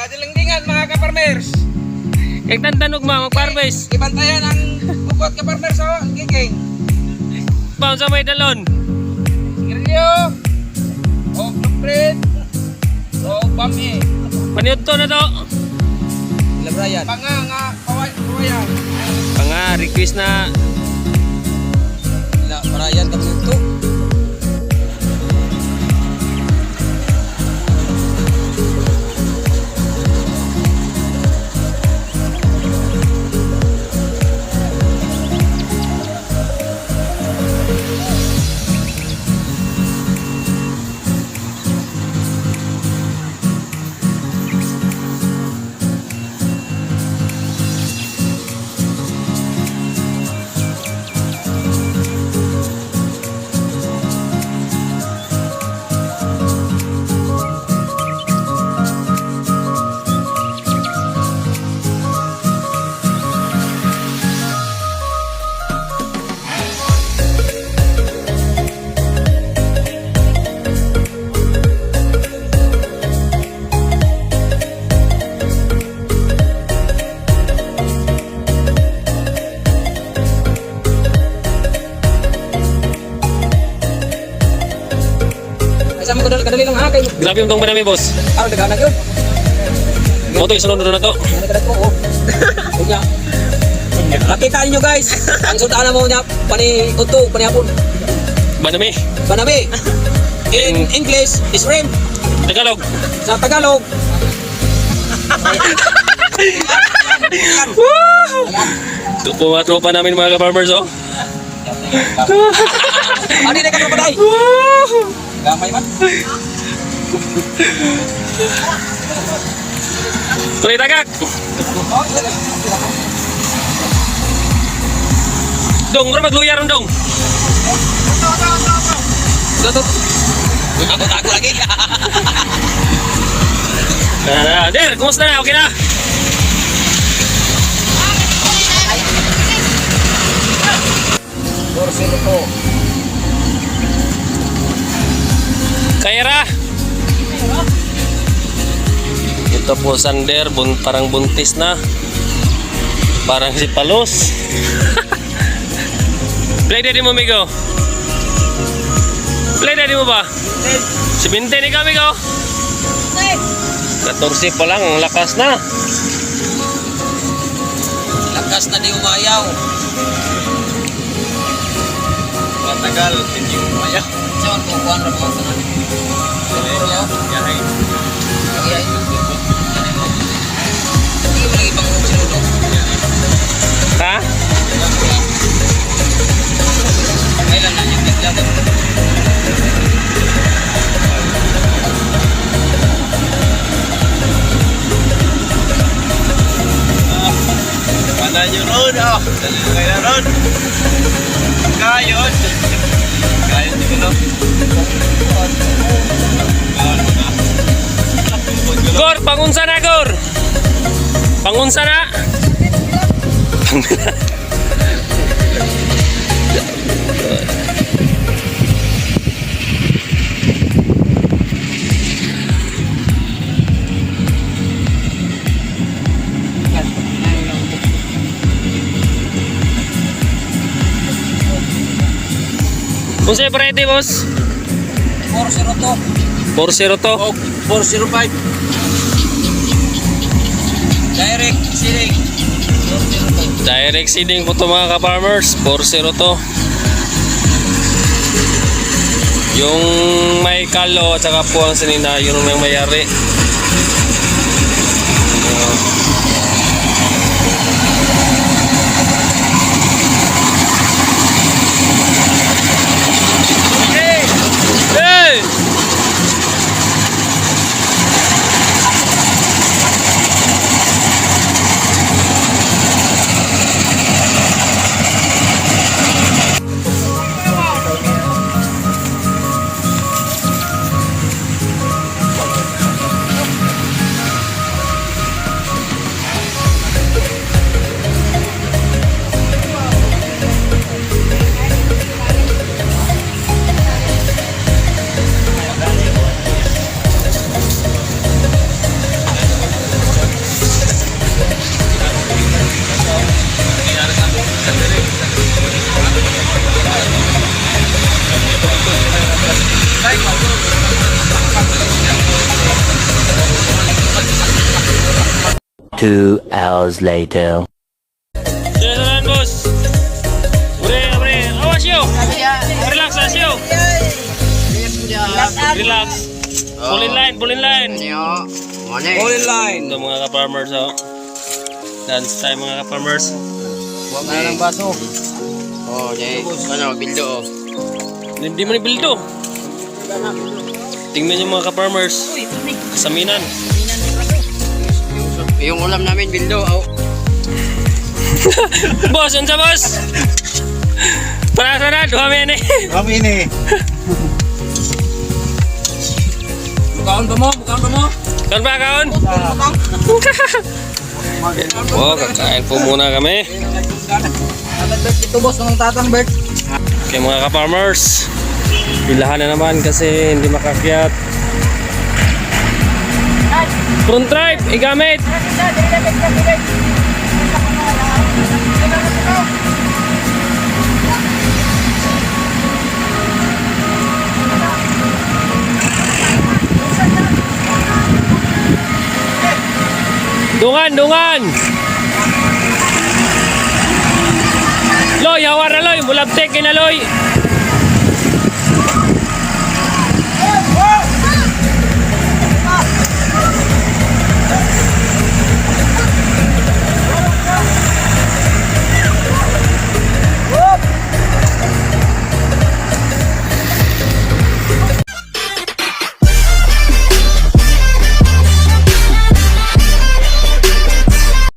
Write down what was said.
Kadilingdingan, mga ka-farmers. Kay tantanog ma mag-harvest. Ibantayan ang bukot, ka-farmers, oh, ang giking. Pa unsa may dalon? Sigarilyo. O blueprint. O bami. Paniudto na to. Labrayan. Panga nga kaway kawayan. Panga request na. La Brian kami ito. Ay, sa mga kadali lang ha kay Grabe yung tong banami, boss. aron daghanag yun. Mo to isunod na to. Ano ka ko, oh. Unya. Nakita niyo, guys, ang sundaan mo niya pani udto pani hapon. Banami. Banami. In English, shrimp. Tagalog. Sa Tagalog. Ito po mga tropa namin, mga ka-farmers, oh. Ano na ka day? Gamay man. Tuloy tagak. Dong, mura magluya ron, dong. Ito. Ako tago lagi. Ah, Der, kumusta na? Okay na? Borselo. Kaya ra. Ito po Sander, parang buntis na. Parang si Palos. Play daddy mo, amigo. Play daddy mo ba? Si Binte ni ka, amigo. 14 pa lang, ang lakas na. Lakas na di umayaw. Matagal hindi umaya. Saan ko kuan ra mo sa namin? Yahay. Hindi mo lagi pang sinudo. Ha? Kailan na yung bigla? Wala nyo ron, ah. Dali na kayo na ron. Kayon. Kayon di ko no. Gor, pangunsa na, Gor! Pangunsa na! Unsa yung variety, boss? 402. 4-0 to. O 405. Direct seeding. 402. Direct seeding po to, mga ka-farmers. 4-0 to. Yung may kalo at saka po ang sinina, yun ang may mayari. Hey! Hey! 2 hours later. Sila boss. Ure, ure. Awas yo. Relax, asyo. Relax. Pull in line, pull in line. All in line. Ito mga ka-farmers, oh. Dance tayo, mga ka-farmers. Huwag na ng baso. Oh, jay. Ano, bildo oh. Hindi mo ni bildo. Tingnan niyo, mga ka-farmers. Kasaminan. Yung ulam namin, bildo. Oh. Boss, unsa, boss? Para sa na, duha mi ani. Kami ni. Bukaon ba mo? Bukaon ba mo? Kaon pa, kaon? Oh, kakain po muna kami. Ito boss, ng tatang Bert. Okay, mga ka-farmers, ilahan na naman kasi hindi makakyat. Front drive, igamit! Dungan, dungan! Loy, hawar na, Loy! Mulabtek, kinaloy!